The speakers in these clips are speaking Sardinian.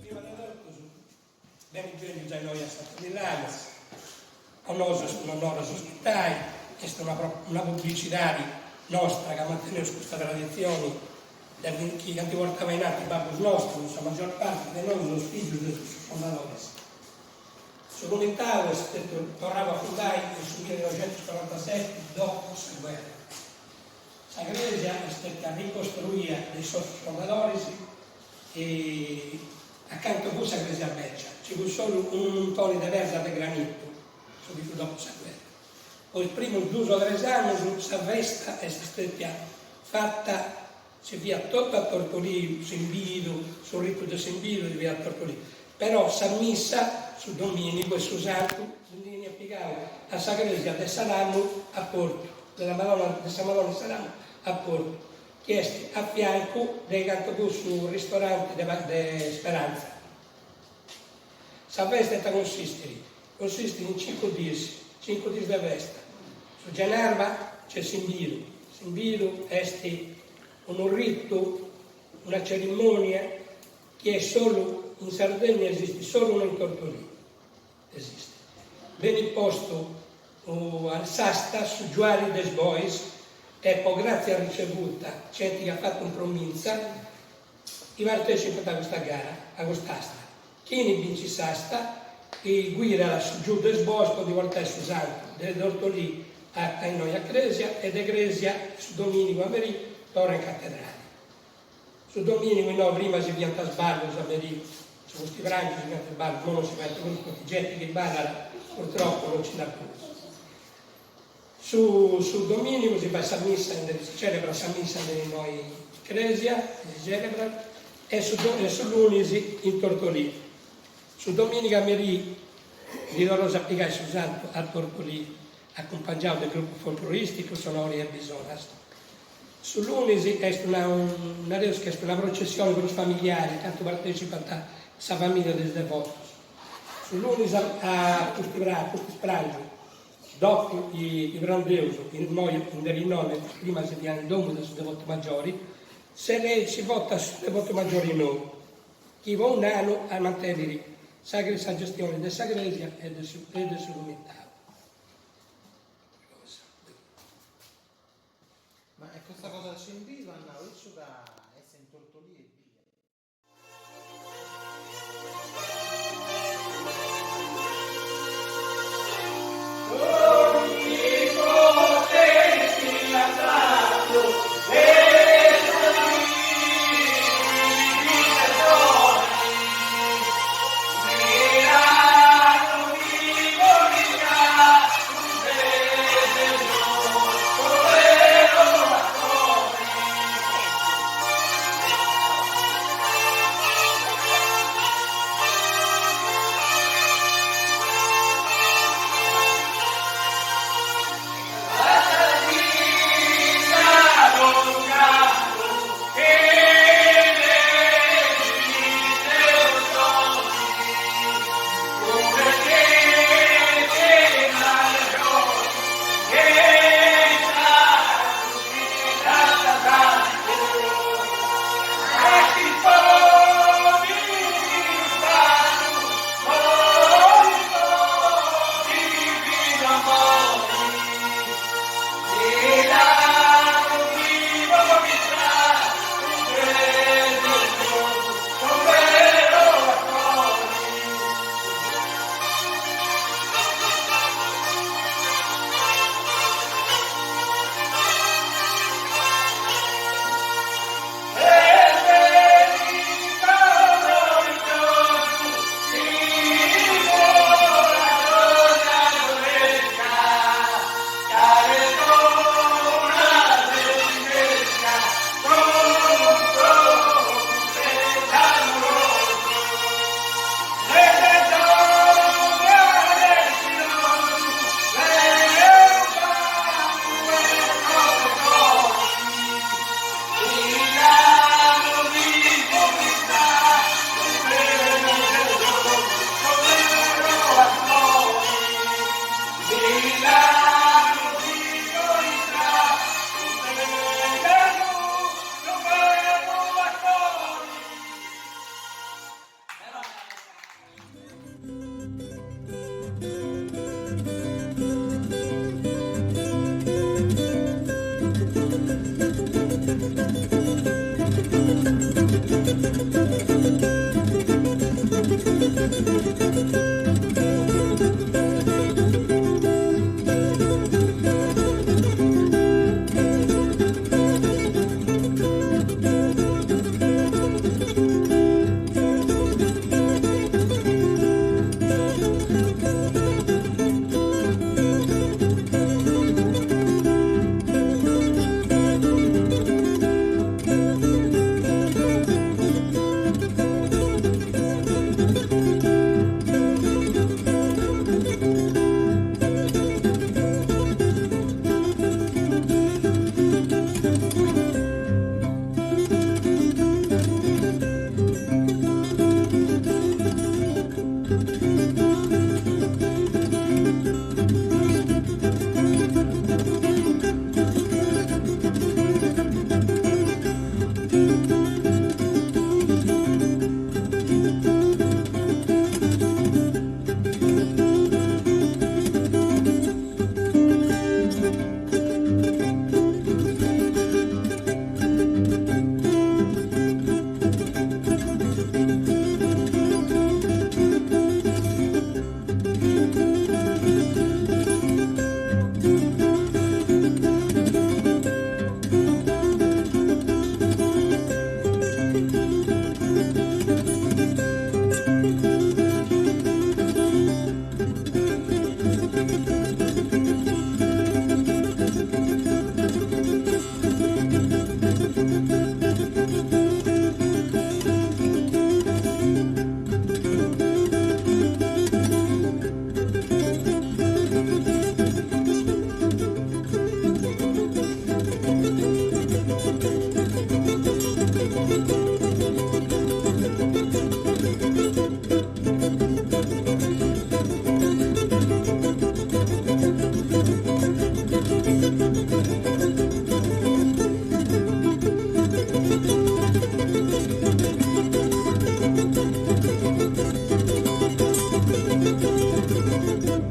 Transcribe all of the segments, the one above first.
Prima de totus, beni bennius a innoi a Santu Milladas, po nosu est un'onori a s'ospitai, est una una publicidadi nostra ca manteneus custa traditzioni. chi ant portau a innanti is babbus nostus, sa maggior parti de nosu seus fìgius de cussus fondadoris. Su Comitau est stetiu torrau a fundai in su millinoixentuscorantaseti dopu sa guerra. Sa crèsia est stetia ricostruia de is sotzius fondadoris e acantu fut sa crèsia bècia nci fut solu unu muntoni de perdas de granitu, su chi fut dopu sa guerra. Po is primus dus o tres annus sa festa est stetia fata, si fiat totu a Tortolì, s'imbidu, su ritu de s'imbidu si fiat a Tortolì, però sa missa su dominigu e su santu si ndi 'eniat pigau a sa cresia de S'Alamu a Portu, de la Madonna de sa Madonna 'e S'Alamu a Portu, chi est a fiancu de cantu fut su ristoranti de de Speranza. Sa festa ita cunsistit? Cunsistit in cincu diis, cincu diis de festa. Su Genarba nc'est s'imbidu, s'imbidu est unu ritu, una cerimonia chi est solu in Sardegna esistit solu in Tortolì, esistit. Benit postu a s'asta su giuali de is bois e po grazia ricevuta, genti chi at fatu impromintza, chi partecipat a custa gara, a cust'asta. Chini bincit s'asta guidat su giù de is bois po ndi portai su santu de Tortolì a innoi a cresia e de cresia su dominigu a merì torra in catedrali. Su dominigu innoi prima si fiant is ballus a merì, su pustiprangiu si fiant is ballus, imoi non si faint prus poita genti chi ballat purtroppo non nci nd'at prus. Su su dominigu si fait sa missa in si celebrat sa missa de innoi in cresia, si celebrat, e su e su lunis in Tortolì. Su dominigu a merì ndi torraus a pigai su santu a Tortolì, acumpangiau de grupus folcloristicus, Sonori e Bisonas. Su lunis est una nareus chi est una processioni prus familiari, cantu partecipant sa familia de is devotus. Su lunis a pustis prangiu Dopu chi prandeus immoi in derinnoi mentris prima si fiat in domu de su devotu maggiori, si votat su devotu maggiori nou, chi po un'annu at a mantenniri sa sa gestioni de sa cresia e de su e de su comitau. Ma e custa cosa de s'imbidu at nau issu ca est in Tortolì ebbia.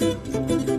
Thank you.